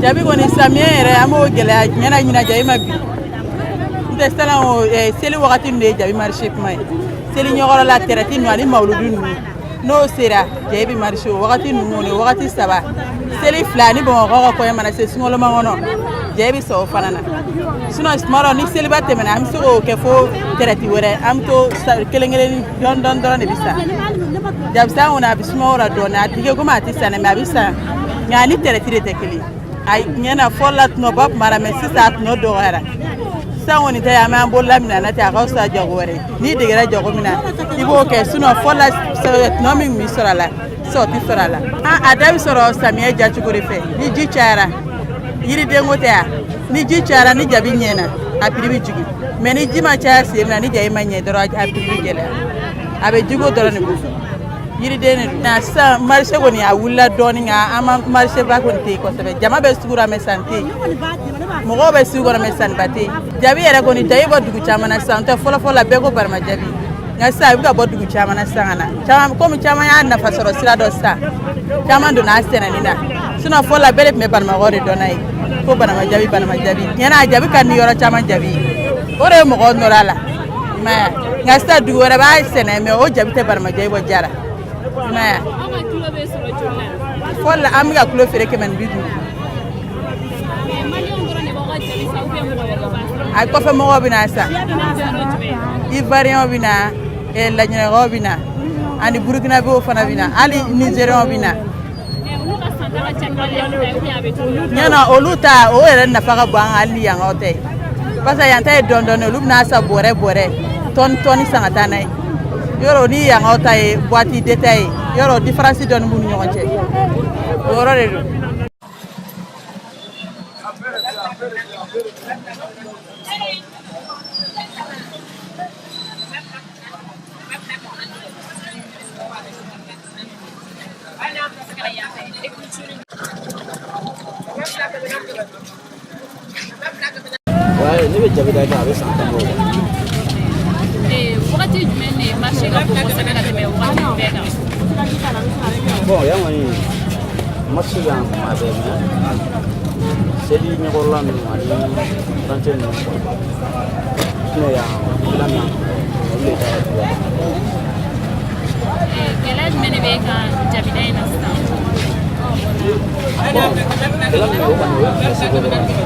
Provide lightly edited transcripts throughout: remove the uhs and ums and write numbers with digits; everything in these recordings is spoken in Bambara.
Jabi kɔni samiyɛ yɛrɛ an b'o gɛlɛya tiɲɛ na ɲinan jabi ma bin n tɛ sisan o seli wagati ninnu de ye jabi marché kuma ye seli ɲɛkɔrɔla tɛrɛti ninnu ani mawuludu ninnu n'o sera jabi bɛ marché o wagati ninnu kɔni wagati saba seli fila ni bamakɔ ka kɔɲɔ mana se sunkalomakɔnɔ kɔnɔ jabi bɛ san o fana na sinon tuma dɔ ni seliba tɛmɛna an bɛ se k'o kɛ fo tɛrɛti wɛrɛ an bɛ to kelen kelen dɔɔni dɔɔni dɔrɔn de bɛ san jabi san kɔni a bɛ suma o la dɔɔni a tɛ kɛ komi a tɛ san dɛ mais a bɛ san nka a ni tɛrɛti de tɛ kelen a tiɲɛ na fɔlɔ la tɔnɔba tun b'a la mais sisan a tɔnɔ dɔgɔyara sisan kɔni tɛ an b'an bolola minɛ na ten a ka fisa jago wɛrɛ n'i degera jago min na i b'o kɛ sinon fɔlɔ la tɔnɔ min tun bɛ sɔrɔ a la sisan o tɛ sɔrɔ a la a da bɛ sɔrɔ samiyɛ diyacogo de fɛ ni ji cayara yiridenko tɛ yan ni ji cayara ni jabi ɲɛna a prix bɛ jigin mais ni ji ma caya sen min na ni jabi ma ɲɛ dɔrɔn a prix bɛ gɛlɛya a bɛ jiko dɔrɔn de bolo yiriden de don nka sisan marché kɔni a wulila dɔɔnin nka an ma marché ba kɔni tɛ yen kosɛbɛ jama bɛ sugu la mais sanni tɛ yen mɔgɔw bɛ sugu kɔnɔ mais sanniba tɛ yen jabi yɛrɛ kɔni jabi bɔ dugu caman na sisan tɛ fɔlɔ fɔlɔ la bɛɛ ko barama jabi nka sisan a bɛ ka bɔ dugu caman na sisan ka na caman komi caman y'a nafa sɔrɔ sira dɔ sisan caman donna a sɛnɛni na sinon fɔlɔ la bɛɛ de tun bɛ Bamakɔ de dɔn n'a ye ko Banama jabi Banama jabi tiɲɛ na a jabi ka di yɔrɔ caman jabi ye o de ye mɔgɔw nɔrɔ a la i m'a ye nka sisan dugu wɛrɛ b'a sɛnɛ mais o jabi tɛ Banama jabi bɔ jara i m'a ye fɔlɔ la an bɛ ka kilo feere 150. A kɔfɛ mɔgɔw bɛ na san Ivoiriyɛnw bɛ na Laginɛkaw bɛ na ani Burukinabew fana bɛ na hali Nizeriyɛnw bɛ na ɲɛna olu ta o yɛrɛ nafa ka bon an kan hali ni yankaw tɛ parce que yan ta ye dɔɔni dɔɔni olu bɛna san bɔrɛ bɔrɛ tɔni tɔni san ka taa n'a ye yɔrɔ ni yankaw ta ye boîte détail ye yɔrɔ différence dɔɔni b'u ni ɲɔgɔn cɛ o yɔrɔ de don. Ouais, ne bɛ jabi da kɛ a bɛ san 10 bɔ. Wagati jumɛn de marché ka bon kosɛbɛ ka tɛmɛ wagati bɛɛ kan? Bon, yan kɔni marché bɛ yan kuma bɛɛ mais seli ɲɛkɔrɔla ninnu ani furancɛ ninnu quoi. Sinon yan filan na olu de ta ka juguya. Gɛlɛya jumɛn de bɛ e kan jabida in na sisan? Bon, gɛlɛya min o kɔni o ye prix ko dɔrɔn de ye.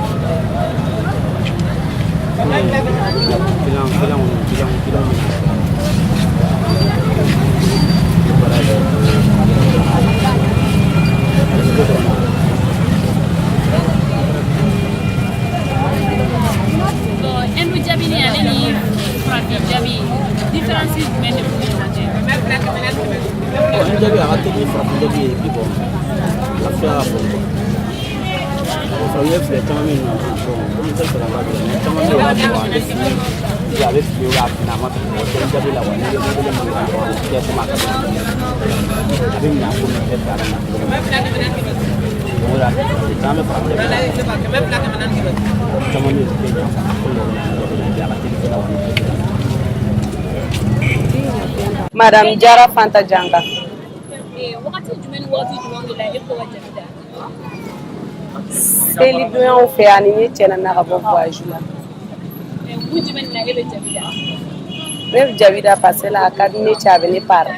Client client kɔni client client bɛ na. Baara kɛ prix ko dɔrɔn de. Bon, Hindu jabi ni ale ni farafin jabi différence jumɛn de b'u ni ɲɔgɔn cɛ? Bon, ni jabi a ka teli ni farafin jabi ye et puis bon lafiya ka bon quoi. Bon, farafin filɛ caman bɛ yen nɔ bon komi n tɛ fɛ ka n ka bila mais caman bɛ yen o b'a bɔ a bɛ fili a bɛ fili ou a fili a ma fili o tɛ jabi la quoi n'i bɛ mobili man kan dɔrɔn a bɛ kɛ komi a ka di a bɛ ɲa komi i bɛ fɛ a ka ɲa cogo min na. Donc o de y'a différence caman bɛ farafin jabi la caman bɛ yen o tɛ ɲa quoi ko dɔ bɛ na jabi la a ka teli fɛnɛ wa ni jabi la. Madame Jara Fanta Janga. Wagati jumɛn ni wagati jumɛn de la e bɛ to ka jabi da? Seli donyaw fɛ ani ni cɛ nana ka bɔ voyage la. Kun jumɛn de la e bɛ jabi da? Ne bɛ jabi da parce que a ka di ne cɛ a bɛ ne pari.